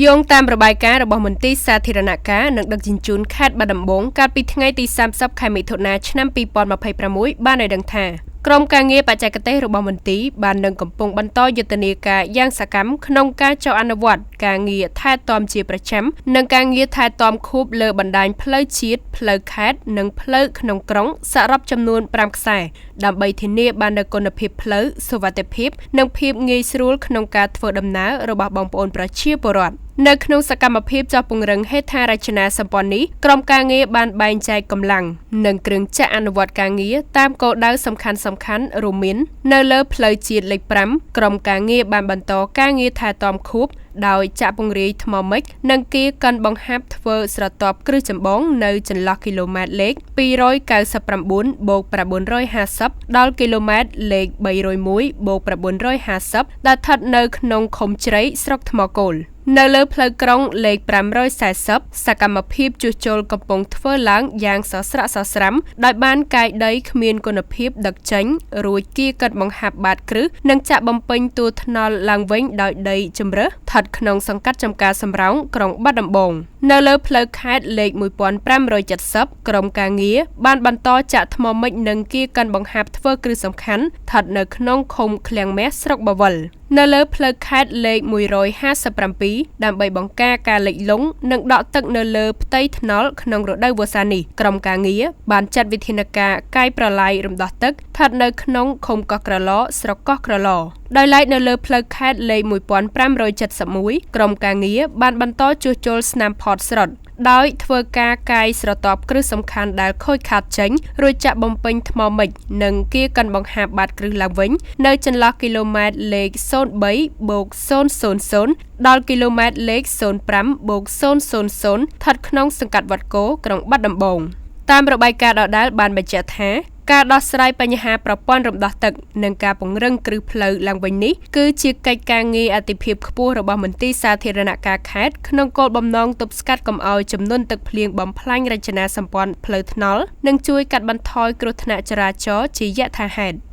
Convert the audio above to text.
យោងតាមរបាយការណ៍របស់មន្ទីរសាធារណការនិងដឹកជញ្ជូនខេត្តបាត់ដំបងកាលពីថ្ងៃទី30ខែមិថុនាឆ្នាំ2026បានឲ្យដឹងថាក្រុមការងារបច្ចេកទេសរបស់មន្ទីរបាននឹងកំពុងបន្តយុទ្ធនាការយ៉ាងសកម្មក្នុងការចុះអនុវត្តការងារថែទាំជាប្រចាំនិងការងារថែទាំខួបលើបណ្ដាញផ្លូវជាតិផ្លូវខេត្តនិងផ្លូវក្នុងក្រុងសរុបចំនួន5ខ្សែដើម្បីធានាបាននូវគុណភាពផ្លូវសុវត្ថិភាពនិងភាពងាយស្រួលក្នុងការធ្វើដំណើររបស់បងប្អូនប្រជាពលរដ្ឋនៅក្នុងសកម្មភាពចុះពង្រឹងហេដ្ឋារចនាសម្ព័ន្ធនេះក្រុមការងារបានបែងចែកកម្លាំងនិងគ្រឿងចក្រអនុវត្តការងារតាមគោលដៅសំខាន់ៗរួមមាននៅលើផ្លូវជាតិលេខ5ក្រុមការងារបានបន្តការងារថែទាំខួបដោយចាក់ពង្រាយថ្មមិចនិងគៀកិនបង្ហាប់ធ្វើស្រទាប់គ្រឹះចម្បងនៅចន្លោះគីឡូម៉ែត្រលេខ299បូក950ដល់គីឡូម៉ែត្រលេខ301បូក950ដែលស្ថិតនៅក្នុងឃុំជ្រៃស្រុកថ្មគោលនៅលើផ្លូវក្រុងលេខ540សកម្មភាពជួសជុលកំពុងធ្វើឡើងយ៉ាងសស្រាក់សស្រាំដោយបានកាយដីគ្មានគុណភាពដឹកចេញរួចគៀកិនបង្ហាប់បាតគ្រឹះនិងចាក់បំពេញទួលថ្នល់ឡើងវិញដោយដីជម្រើសស្ថិតក្នុងសង្កាត់ចំការសំរោងក្រុងបាត់ដំបងនៅលើផ្លូវខេត្តលេខ1570ក្រុមការងារបានបន្តចាក់ថ្មមិចនិងគៀកិនបង្ហាប់ធ្វើគ្រឹះសំខាន់ស្ថិតនៅក្នុងឃុំឃ្លាំងមាសស្រុកបវេលនៅលើផ្លូវខេត្តលេខ157ដើម្បីបង្ការការលិចលង់និងដក់ទឹកនៅលើផ្ទៃថ្នល់ក្នុងរដូវវស្សានេះក្រុមការងារបានចាត់វិធានការកាយប្រឡាយរំដោះទឹកស្ថិតនៅក្នុងឃុំកោះក្រឡស្រុកកោះក្រឡដោយឡែកនៅលើផ្លូវខេត្តលេខ1571ក្រុមការងារបានបន្តជួសជុលស្នាមផតស្រុតដោយធ្វើការកាយស្រទាប់គ្រឹះសំខាន់ដែលខូចខាតចេញរួចចាក់បំពេញថ្មមិចនិងគៀកិនបង្ហាប់បាតគ្រឹះឡើងវិញនៅចន្លោះគីឡូម៉ែត្រលេខ03បូក000ដល់គីឡូម៉ែត្រលេខ05បូក000ស្ថិតក្នុងសង្កាត់វត្តគោក្រុងបាត់ដំបងតាមរបាយការណ៍ដដែលបានបញ្ជាក់ថាការដោះស្រាយបញ្ហាប្រព័ន្ធរំដោះទឹកនិងការពង្រឹងគ្រឹះផ្លូវឡើងវិញនេះគឺជាកិច្ចការងារអាទិភាពខ្ពស់របស់មន្ទីរសាធារណការខេត្តក្នុងគោលបំណងទប់ស្កាត់កុំឲ្យចំនួនទឹកភ្លៀងបំផ្លាញរចនាសម្ព័ន្ធផ្លូវថ្នល់និងជួយកាត់បន្ថយគ្រោះថ្នាក់ចរាចរណ៍ជាយថាហេតុ។